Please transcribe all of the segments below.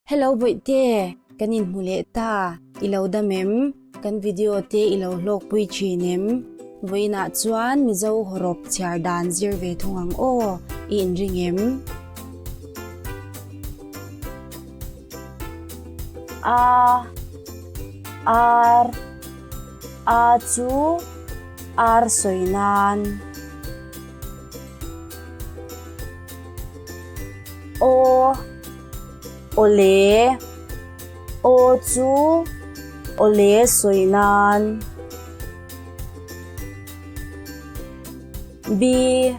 Hello Bawihte, kan inhmu leh ta, i lo dam em? Kan video te i lo hlawkpui thin em? Vawiinah chuan Mizo hawrawp chhiar dan zir ve thung ang aw, i inring em? A, Ar, A chu ar sawi nan. Aw, Awle, Aw chu awle sawi nan. B,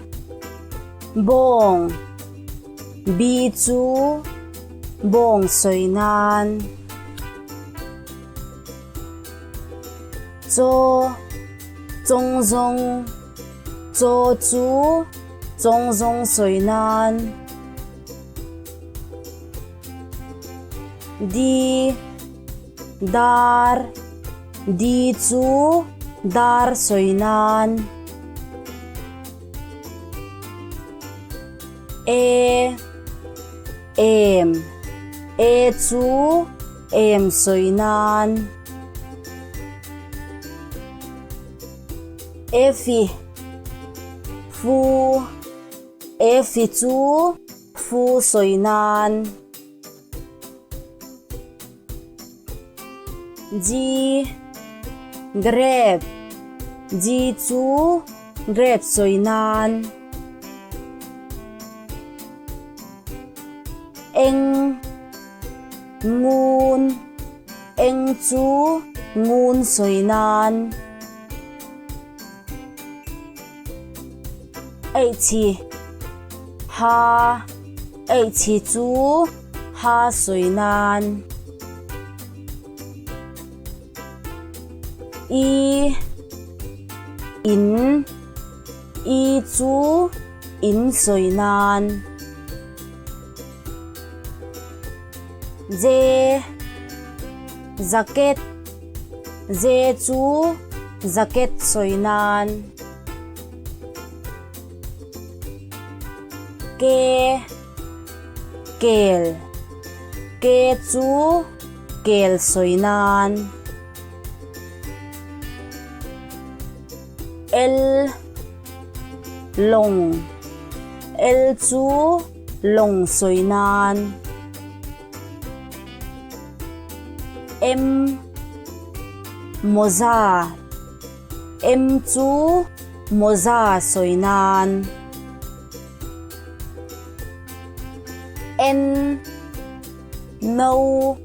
Bawng, B chu bawng sawi nan. Chaw, Chawng zawng, Chaw chu chawng zawng sawi nan. D, Dar, D chu dar sawi nan. E, Em, E chu em sawi nan. Efi, Fu, Efi chu fu sawi nan. G, Grape, G chu grape sawi nan. Eng, Ngun, Eng chu ngun sawi nan. Eichhi, Ha, Eichhi chu ha sawi nan. I, In, I chu in sawi nan. J, Jacket, J chu jacket sawi nan. K, Kel, K chu kel sawi nan. L, Lawng, L chu lawng sawi nan. M, Mawza, M chu mawza sawi nan. N, No,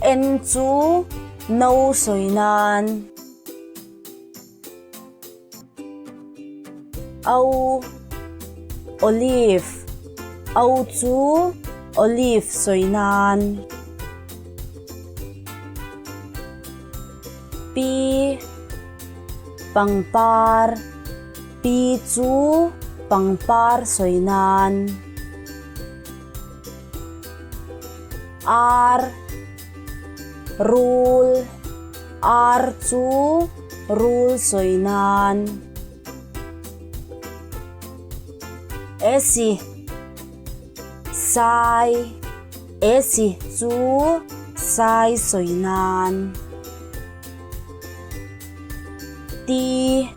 N chu no sawi nan. O, Olive, O chu olive sawi nan. P, Pangpar, P chu pangpar sawi nan. R, Rul, R chu rul sawi nan. S, Sai, S chu sai sawi nan. T,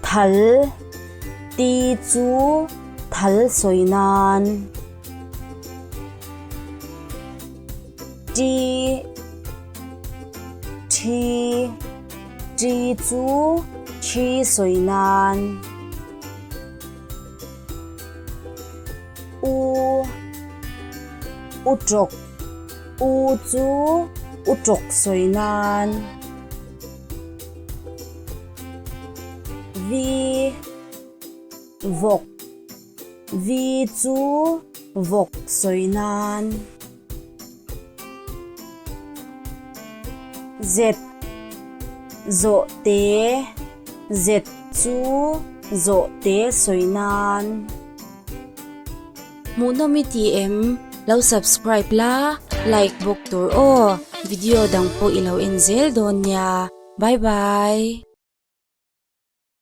Thal, T chu thal sawi nan. T, Thi, T chu thi sawi nan. U, U tawk, U chu u tawk sawi nan. V, Vawk, V chu vawk sawi nan. Z, Zawhte, Z chu zawhte sawi nan. Hmuhnawm i ti em? Lo subscribe la, like bawk tur aw. Video dang pawh i lo en zel dawn nia. Bye bye.